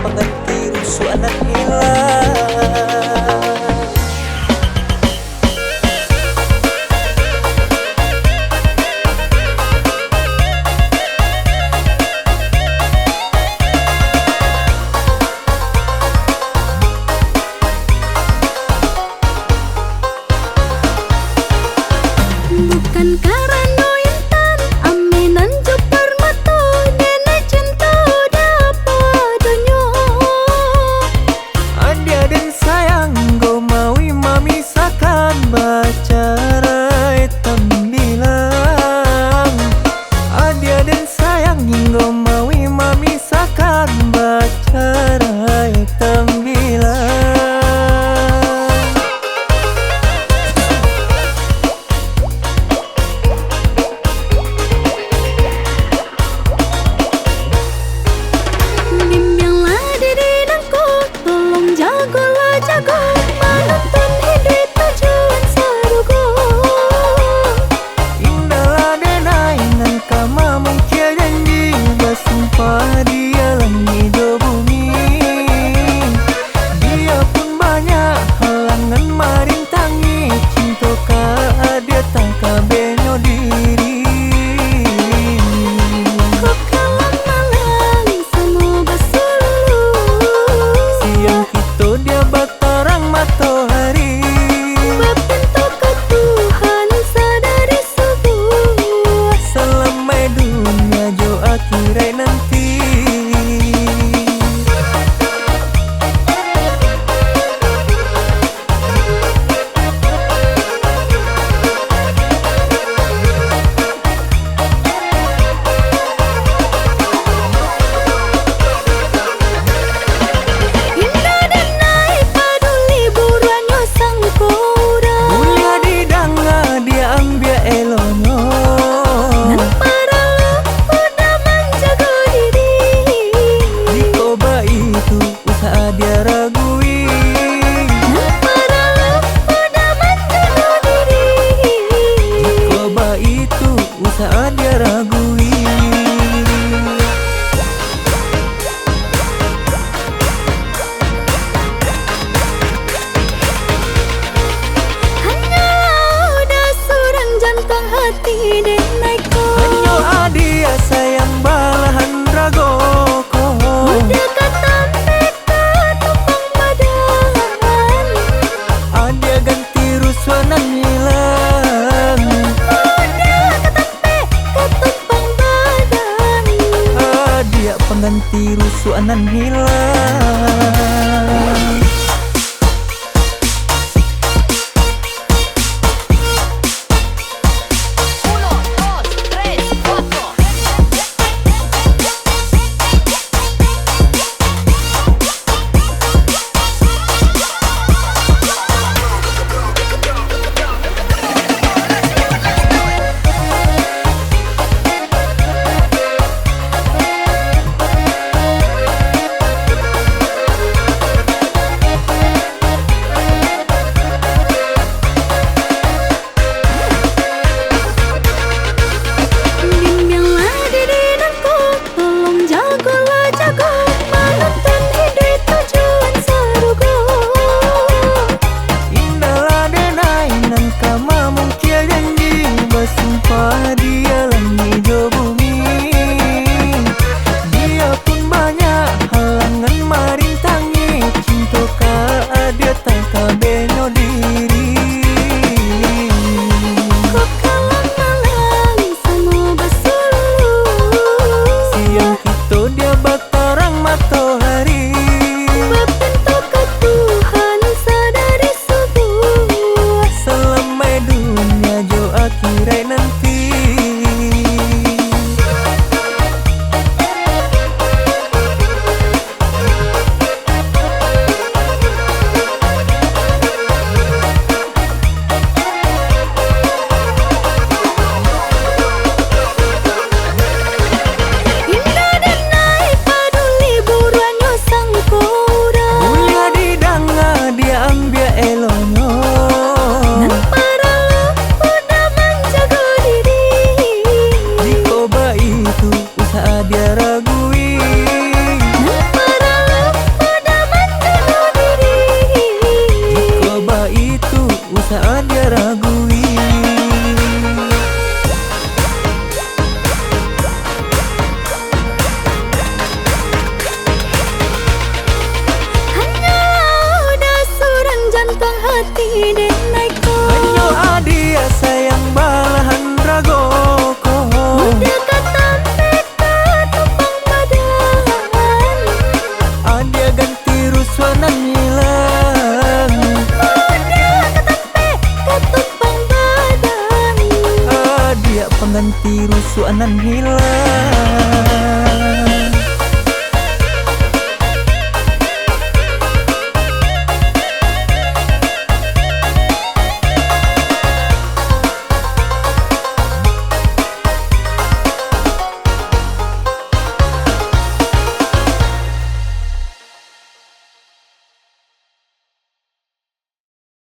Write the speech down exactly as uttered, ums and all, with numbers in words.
Pangganti rusuah nan hilang. Bukan karano intan, aminan jo parmato, denai cinto dek padonyo. Adia den sayang, ko mawi mamisahkan, bacarai tambilang. Adia den sayang, ko mawi mamisahkan, bacarai tambilang. Bimbianglah diri nangko, tolong jagolah jago, manuntun hiduik tujuan sarugo. Indahlah denai nan ka mamungkia janji, basumpah di langik jo bumi. Biapun banyak halangan marintangi, cinto ka Adia tangkabenyo diri. Kok kalam malang samo basululu. Siang kito dia batarang matoari. Bapinto ka Tuhan sadari subuh. Salamaik dunia jo akhirat nanti. Indak denai paduli buruannyo sangko urang. Buliah didanga, diambiak elonyo. Nan paralu udah manjago diri. Jikok baitu, usah Adia ragui. Nan paralu udah manjago diri. Jikok baitu, usah Adia ragui. Hanyolah udah surang jantuang hati denai ko. Hanyo Adia sayang balahan rago ko. Udah ka tampek ka tumpang badan. Adia ganti rusuah nan hilang. Adia ka tampek ka tumpang badan. Adia pangganti rusuah nan hilang. Hanyo adiak sayang balahan rago ko. Mudah ka tampek ka tumpang badan. Adiak ganti rusuah nan hilang. Mudah ka tampek ka tumpang badan. Adiak pangganti rusuah nan hilang.